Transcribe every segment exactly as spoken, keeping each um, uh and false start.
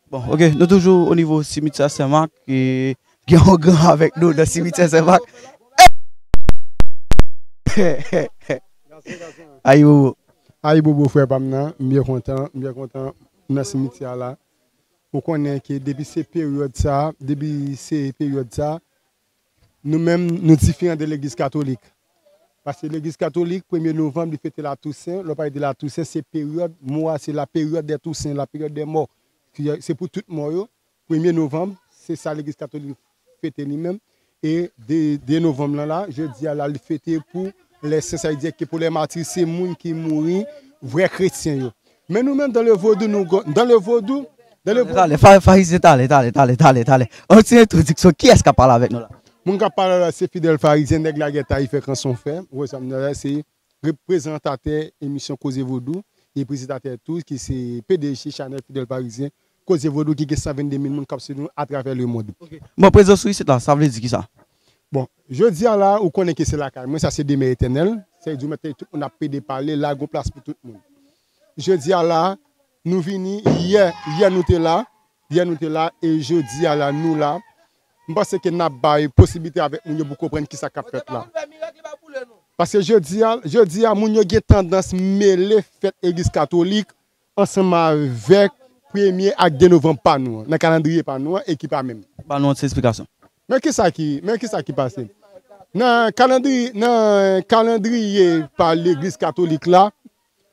Bon, ok, nou toujou o nivo simityè Senmak, e gen yon gran avèk nou nan simityè Senmak. Ayibobo. Ayibobo, frè pa m nan, m byen kontan, m byen kontan nan simityè a la. Ou konnen ke depi se peryòd sa, depi se peryòd sa, nou menm, nou diferan de legliz katolik. Paske legliz katolik, premye novanm, li fete Latousen. Lè w pale de Latousen, se peryòd, mo a se la période des Toussaint, la période des morts. Se pou tout mò yo. Premye novanm, se sa legliz katolik fete li menm. E de, de novanm lan la, jodi a la, li fete pou lè sen, sa vle di ke pou lè mati, se moun ki mouri, vrè kretyen yo. Men nou menm, dans le vodou, nou, dans le vodou, dans le vodou. Talè, fa- farizyen, talè, talè, talè, talè, talè. Yon ti entwodiksyon, kiyès k ap pale avèk nou la? Moun k ap pale la, se Fidèl Farizyen, nèg lagè Tayifè Kanson Fè. Ou wè sa m di la, se reprezantatè emisyon Koze Vodou, e prezantatè tou, ki se P D G chanèl Fidèl Farizyen, Koze Vodou, ki gen san vennde mil moun k ap swiv nou atravè lemonn. Ok. Bon, prezans ou isit la, sa vle di kisa? Bon, jodi a la, ou konnen ke se lakay mwen, sa se demè etènèl. Sa vle di, mwen te tout moun ap pede pale, la gon plas pou tout moun. Jodi a la, nou vini, yè, yè nou te la, yè nou te la, e jodi a la, nou la. M panse ke n ap bay posiblite avèk moun yo pou konprann kisa k ap fèt la. Paske jodi a, jodi a, moun yo gen tandans mele fèt legliz katolik ansanm avèk premye ak de novanm pa nou an, nan kalandriye pa nou an e ki pa menm. Ban nou yon ti esplikasyon. Men kisa ki, men kisa ki pase? Nan kalandriye, nan kalandriye pa legliz katolik la,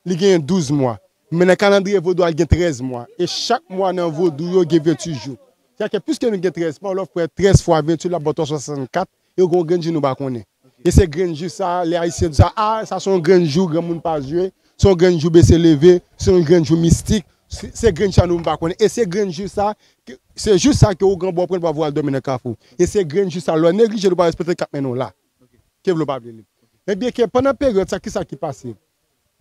li gen douz mwa. Men nan kalandriye vodou a, li gen trèz mwa. E chak mwa nan vodou yo gen venntuit jou. Sètadi, piske nou gen trèz mwa, lè w fè trèz fwa venntuit, l ap ba w swasannkat, e gen yon grenn jou nou pa konnen. E se grenn jou sa, lè Ayisyen di sa, a, sa se yon grenn jou granmoun pa jwe, se yon grenn jou bese leve, se yon grenn jou mistik. Se, se grenn jou sa nou pa konnen. E se grenn jou sa, ke- se jou sa ke ou gen bò pran pou w al dòmi nan kafou. E se grenn jou sa, lè w neglije l, ou pa respekte l, k ap mennen w la. Ke vle w pa vle li. Ebyen, ke pandan peryòd sa, kisa ki pase?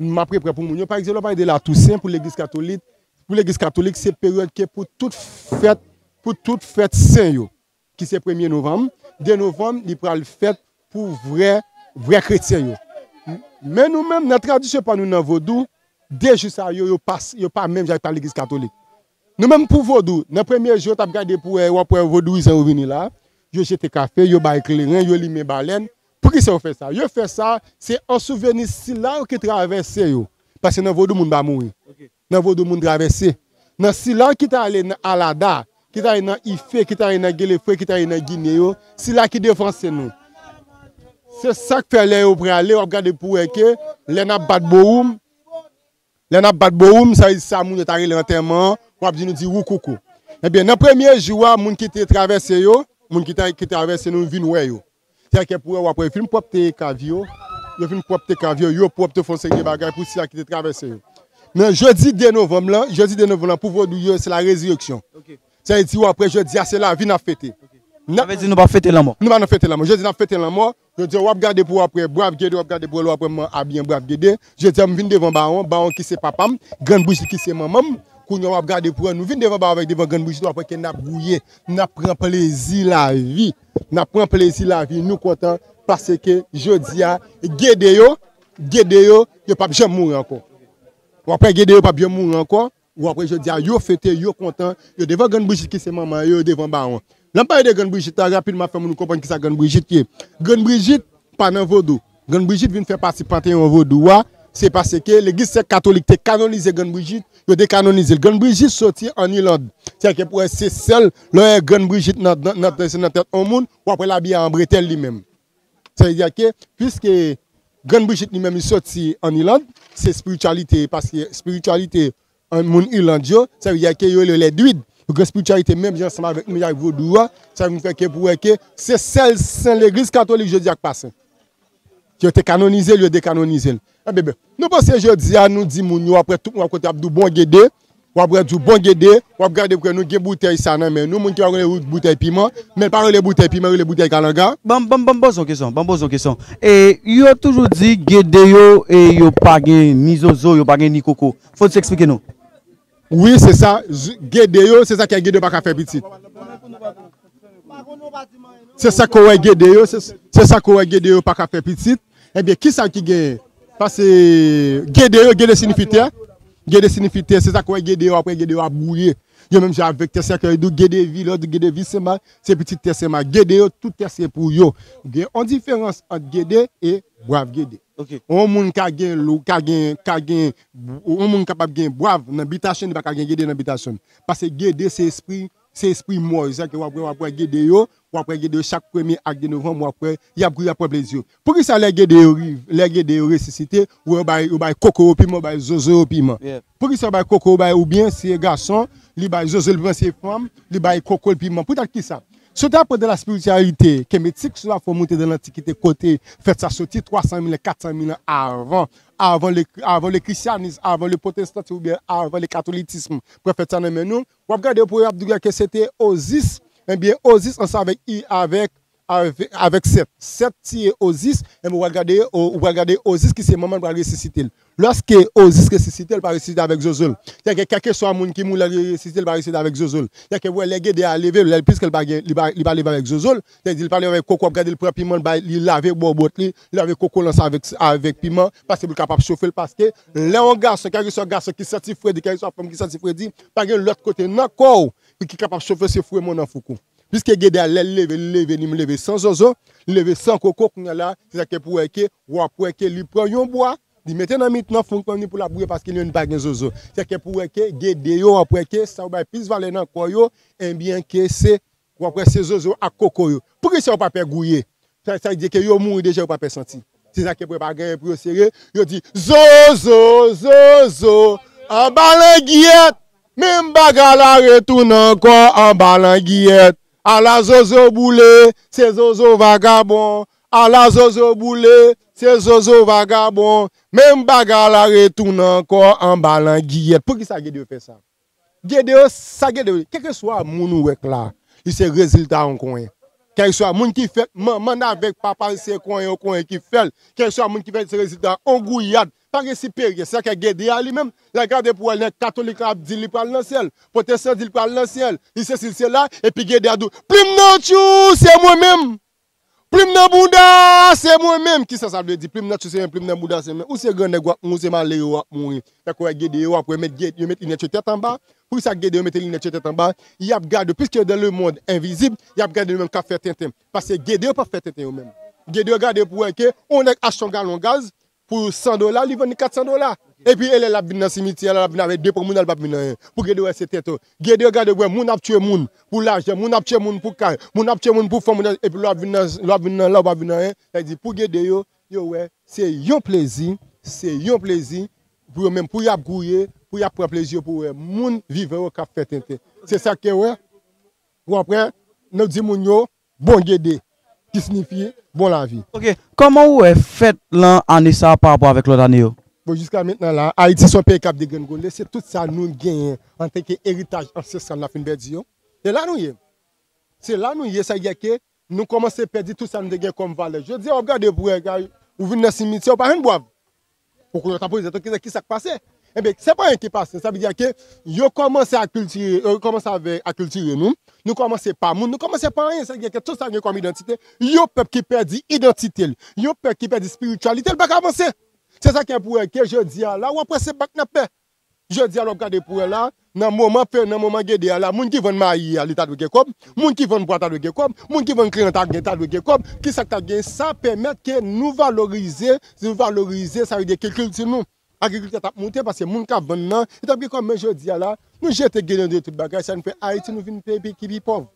M ap reprè pou moun yo. Pa egzanp, lè w pale de Latousen, pou legliz katolik, pou legliz katolik, se peryòd ke pou tout fèt, pou tout fèt sen yo, ki se premye novanm, de novanm, li pral fèt pou vrè, vrè kretyen yo. Men nou menm, nan tradisyon pa nou nan vodou, de jou sa yo, yo pa, yo pa menm jan ak pa legliz katolik. Nou menm pou vodou, nan premye jou, w t ap gade pou wè, w ap wè vodouyizan yo vini la, yo jete kafe, yo bay kleren, yo limen balèn. Poukisa yo fè sa? Yo fè sa, se an souveni sila yo ki travèse yo. Paske nan vodou, moun pa mouri. Ok. Nan vodou, moun travèse. Nan sila ki t ale nan Alada, ki t ale nan Ife, ki t ale nan Gelefre, ki t ale nan Gine yo, sila ki devanse nou. Se sa k fè lè yo prale, w ap gade pou wè ke lè n ap bat bowoum, lè n ap bat bowoum, sa vle di sa moun yo ta rele antèman an, w ap di nou di woukoukou. Ebyen, nan premye jou a, moun ki te travèse yo, moun ki ta, ki travèse nou vin wè yo. Sètadi pou wè, w ap wè, yo fin pwòpte kav yo, yo fin pwòpte kav yo, yo pwòpte fè yon seri de bagay pou sila ki te travèse yo. Men jodi de novanm lan, jodi de novanm lan, pou vodou yo, se la rezireksyon. Ok. Sa vle di, w ap wè, jodi a, se lavi n ap fete. N ap Sa vle di nou p ap fete lanmò. Nou pa nan fete lanmò. Jodi n ap fete lanmò. Jodi a, w ap gade pou w ap wè Brav Gede, w ap gade pou w ap wè mwen abiye an Brav Gede. Jodi a, m vin devan Bawon, Bawon ki se papa m, Grann Brijit ki se manman m. Kounye a, w ap gade pou wè, nou vin devan Bawon avèk devan Grann Brijit, w ap wè ke n ap gouye, n ap pran plezi lavi. N ap pran plezi lavi, nou kontan, paske jodi a, Gede yo, Gede yo, yo p ap janm mouri ankò. W ap wè Gede yo p ap janm mouri ankò. W ap wè jodi a, yo fete, yo kontan, yo devan Grann Brijit ki se manman yo, yo devan Bawon. Lè m pale de Grann Brijit la, rapidman fè moun konprann kisa Grann Brijit ye. Grann Brijit pa nan vodou. Grann Brijit vin fè pati panteyon vodou a, se paske legliz sèk katolik te kanonize Grann Brijit, yo dekanonize l. Grann Brijit soti ann Iland. Sètadi pou wè se sèl, lè w wè Grann Brijit nan, nan, nan, nan tèt yon moun, w ap wè l abiye an bretèl li menm. Sa vle di ke, piske Grann Brijit li menm li soti ann Iland, se espirityalite, paske espirityalite an moun Iland yo, sa vle di ke yo rele yo lè dwid. Yo gen espirityalite menm jan ansanm avèk nou, menm jan avèk vodou a, sa vin fè ke pou wè ke se sèl sen legliz katolik jodi a k pa sen. Yo te kanonize l, yo dekanonize l. Ebyen, nou panse jodi a, nou di moun yo, w ap wè tout moun ap kote ap di w bon Gede, w ap wè di w bon Gede, w ap gade pou wè nou gen boutèy sa nan men nou, moun ki pa konnen boutèy piman, men l pa rele boutèy piman, rele boutèy kalanga. Ban m, ban m, ban m poze yon kesyon, ban m poze yon kesyon. E yo toujou di Gede yo, e yo pa gen ni zozo, yo pa gen ni koko. Fò w ti eksplike nou. Wi, se sa, z- Gede yo, se sa ki fè Gede yo pa ka fè pitit. Se sa k wè Gede yo, se, se sa k wè Gede yo pa ka fè pitit. Ebyen, kisa ki genyen? Paske Gede yo, Gede siyifi tè. Gede siyifi tè, se sa k wè gede yo, apre gede yo ap gouye. Yo menm jan avèk tè, se sa k yo di gede vi, lè yo di gede vi se ma, se pitit tè se ma. Gede yo, tout tè se pou yo. Gen yon diferans ant gede e bwav gede. Ok. Yon moun ka gen lou, ka gen, ka gen, yon moun kapab gen bwav nan bitasyon, li pa ka gen gede nan bitasyon. Paske gede se espri, se espri mò, se sa ke w ap wè, w ap wè gede yo, w ap wè gede yo chak premye ak de novanm, w ap wè, y ap gri, y ap pran plezi yo. Poukisa lè gede yo rive, lè gede yo resisite, w wè yo bay, yo bay koko yo piman, yo bay zozo yo piman? Yeah. Poukisa yo bay koko yo bay, oubyen si e gason, li bay zozo l piman, si e fanm, li bay koko l piman? Poutèt kisa? Si w ta pran de la spiritualité kemetik, si w ta fè w moute de lantikite kote fèt sa soti twa san mil an, kat san mil an avan, avan le, avan le christianisme, avan le protestantisme oubyen avan le catholicisme pran fèt sa nan men nou, w ap gade pou w ap di w ke se te Ozis, ebyen Ozis ansanm avèk, avèk, avèk, avèk Sèt. Sèt tiye Ozis, ebyen w pral gade, w pral gade Ozis ki se manman l pral resisite l. Lòske Ozis resisite, l pa resisite avèk zozo l. Sètadi ke kèlkeswa moun ki mouri, lè l resisite, l pa resisite avèk zozo l. Sètadi ke wè lè gede a leve, lè, piske l pa gen, li pa, li pa leve avèk zozo l, sètadi li pa leve avèk koko, w ap gade l pran piman, l bay, li lave bòbòt li, li lave koko l ansanm avèk, avèk piman, paske pou l kapab chofe l, paske lè yon gason, kèlkeswa gason ki santi fredi, kèlkeswa fanm ki santi fredi, pa gen lòt kote nan kò w ki kapab chofe se fouye mòn nan foukou. Piske gede a, lè l leve, li leve, li leve san zozo, li leve san koko, kounye a la, se sa ke pou wè ke, w ap wè ke li pran yon bwa, li mete nan mit, nan foukou li pou l ap bouye paske li menm li pa gen zozo. Se ke pou wè ke gede yo, w ap wè ke sa yo bay plis valè nan kò yo, ebyen ke se, w ap wè se zozo ak koko yo. Poukisa yo pa pè gouye? Sa, sa vle di ke yo mouri deja, yo pa pè santi. Se sa ke pou wè pa gen anyen pou yo sere, yo di, zozo, zozo, anba langyèt. Menm bagay la retounen ankò anba langyèt. Ala zozo boule, se zozo vagabon. Ala zozo boule, se zozo vagabon. Menm bagay la retounen ankò anba langyèt. Poukisa gede yo fè sa? Gede yo, sa gede yo, kèlkeswa moun ou wè k la, li se rezilta yon konyen. Kèlkeswa moun ki fèt, manman l avèk papa l se konyen, yon konyen ki fè l. Kèlkeswa moun ki fèt, se rezilta yon gouyad. Pa gen siperyè, se sa k gede a li menm. Lè gade pou wè, lè katolik la ap di li pral nan syèl, pwotestan di li pral nan syèl, li sesi, li sela, epi gede a di w, plim nan tchou, se mwen menm. Plim nan bouda, se mwen menm. Kisa sa vle di? Plim nan tchou, se mwen, plim nan bouda, se mwen. Ou se grannèg w ap mouri, ou se malere w ap mouri. Fèk wè gede yo, w ap wè met gede, yo met linèt yo tèt anba. Poukisa gede yo mete linèt yo tèt anba? Y ap gade w, piske yo dans le monde invisible, y ap gade yo menm k ap fè tenten. Paske gede yo p ap fè tenten yo menm. Gede yo gade pou wè ke yon nèg achte yon galon gaz, pou san dola, li vann li kat san dola. Epi e lè l ap vin nan simityè, l ap vin avèk de pwen moun, l p ap vin anyen. Pou gede wè se tèt yo. Gede yo gade wè moun ap tchwe moun pou lajan, moun ap tchwe moun pou kay, moun ap tchwe moun pou fanm, moun ap, epi lè w ap vin nan, lè w ap vin nan la, w p ap vin anyen. Sa vle di pou gede yo, yo wè se yon plezi, se yon plezi pou yo menm, pou y ap gouye, pou y ap pran plezi yo, pou wè moun vivan yo k ap fè tenten. Se sa ke wè, w ap wè, nou di moun yo, bon gede, ki siyifi bon lavi. Ok, kòman ou wè fèt lan ane sa a pa rapò avèk lòt ane yo? Bon, jiska mentnan la, Ayiti se yon peyi k ap degrengole, se tout sa nou genyen antanke eritaj ansestral n ap fin pèdi yo. Se la nou ye. Se la nou ye, sa vle di ke nou kòmanse pèdi tout sa nou te gen kòm valè. Jodi a, w ap gade pou wè, ou vin nan simityè, ou pa jwenn bwav. Ou konnen w ta poze tèt ou kisa, kisa k pase. Enben, se pa anyen ki pase. Sa vle di ke yo kòmanse akiltire, yo kòmanse avè, akiltire nou. Nou kòmanse pa moun, nou kòmanse pa anyen. Sa vle di ke tout sa gen kòm idantite, yon pèp ki pèdi idantite l, yon pèp ki pèdi espirityalite l, pa ka avanse. Se sa ki pou wè ke jodi a la, w ap wè se bak n ap pè. Jodi a, lè w ap gade pou wè la, nan moman pe, nan moman gede a la, moun ki vann mayi a, li ta dwe gen kòb, moun ki vann bwa ta dwe gen kòb, moun ki vann kreyon ta gen, ta dwe gen kòb. Kisa k ta gen? Sa pèmèt ke nou valorize, nou valorize, sa vle di ke kilti nou. Agrikilti a t ap moute paske moun k ap vann nan, li t ap gen kòb. Men jodi a la, nou jete gede de tout bagay, sa nou fè Ayiti, nou vin peyi pi, ki pi pòv.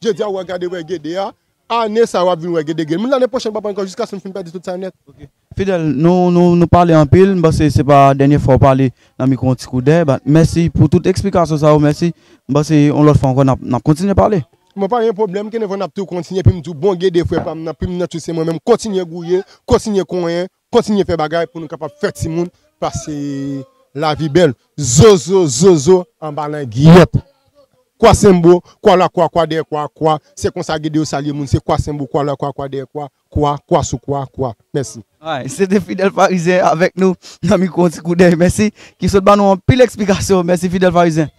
Jodi a, w ap gade wè gede a, ane sa a, w ap vin wè gede gede. Moun lane pwochèn p ap ankò jiskaske nou fin pèdi tout sa nèt. Ok. Fidel, nou, nou, nou pale anpil. M panse se pa dènye fwa w pale nan mikwo Yon Ti Koudèy. But mèsi pou tout eksplikasyon sa yo. Mèsi. M panse yon lòt fwa ankò, n ap, n ap kontinye pale. Bon, pa gen pwoblèm, kenevwa n ap tou kontinye, epi m di w bon gede frè pa m nan, plim nan tchou se mwen menm, kontinye gouye, kontinye konyen, kontinye fè bagay pou nou kapab fè timoun, paske lavi bèl. Zozo, zozo, anba langyèt. Kwa senbo, kwa la kwa, kwa dèyè kwa, kwa. Se konsa gede yo salye moun, se kwa senbo, kwa la kwa, kwa dèyè kwa, kwa, kwa sou kwa, kwa. Mèsi. Ay, se te Fidel Pharisien avèk nou nan mikwo Yon Ti Koudèy. Mèsi. Ki sot ban nou anpil eksplikasyon. Mèsi Fidel Pharisien.